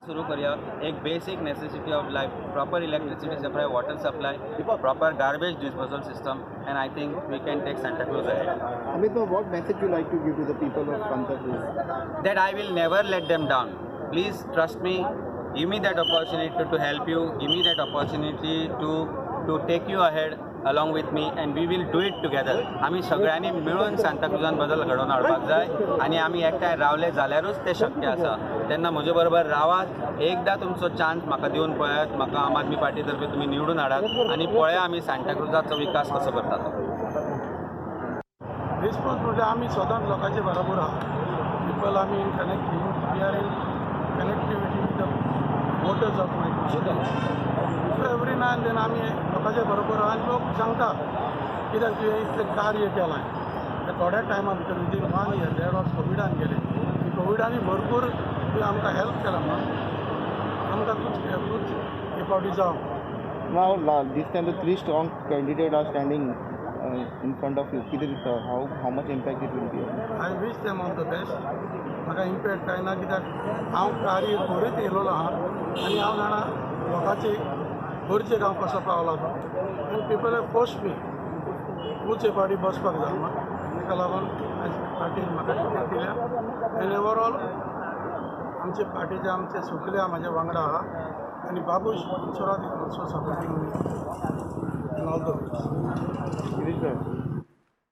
सुरू करूया. एक basic necessity of life, proper electricity supply, water supply, proper garbage disposal system, and I think we can take Santacruz ahead. Amit, what message you like to give to the people of Santacruz? That I will never let them down. Please trust me. Give me that opportunity to help you. Give me that opportunity to take you ahead along with me, and we will do it together. आमी सगळ्यांनी मिळून सांताक्रुजान बदल घडोवन हाडपाक जाय आनी आमी एकठांय रावले जाल्यारूच तें शक्य आसा. तेन्ना म्हजे बरोबर रावात, एकदां तुमचो चान्स म्हाका दिवन पळयात. म्हाका आम आदमी पार्टी तर्फे तुमी निवडून हाडात आनी पळया आमी सांताक्रुजाचो विकास कसो करता तो. रिस्पॉन्स म्हणजे आमी सदांच लोकांचे बरोबर आहा. पिपल आमी in connecting, we are in connectivity with the voters of my constituency. So every now and then आमी लोकांचे बरोबर आहा आनी लोक सांगता, कित्याक तुवें इतलें कार्य केलां त्या थोड्या टायमा भितर, विदीन वन इयर, देड वर्स कोविडान गेलें आनी कोविडानूय भरपूर तुवें आमकां हेल्प केला म्हणून आमकां तूंच तूंच हे फावटी जावं. Now, this time the three strong candidates are standing in front of you. कितें दिसता, how much impact it will be? I wish them all the best. म्हाका इम्पॅक्ट कांय ना, कित्याक हांव कार्य करीत येयलेलो आहा आनी हांव जाणा लोकांचे गरजेक हांव कसो पावला तो. आनी पिपल have force मी तूंच हे फावटी बसपाक जाय म्हणून. ताका लागून आयज पार्टीन म्हाका टिकेट दिल्या आनी ओवरऑल आमचे पार्टीचे आमचे सगळे म्हाज्या वांगडा आहा आनी Babush Monserrate is also supporting me in all the ways. Girish bhai.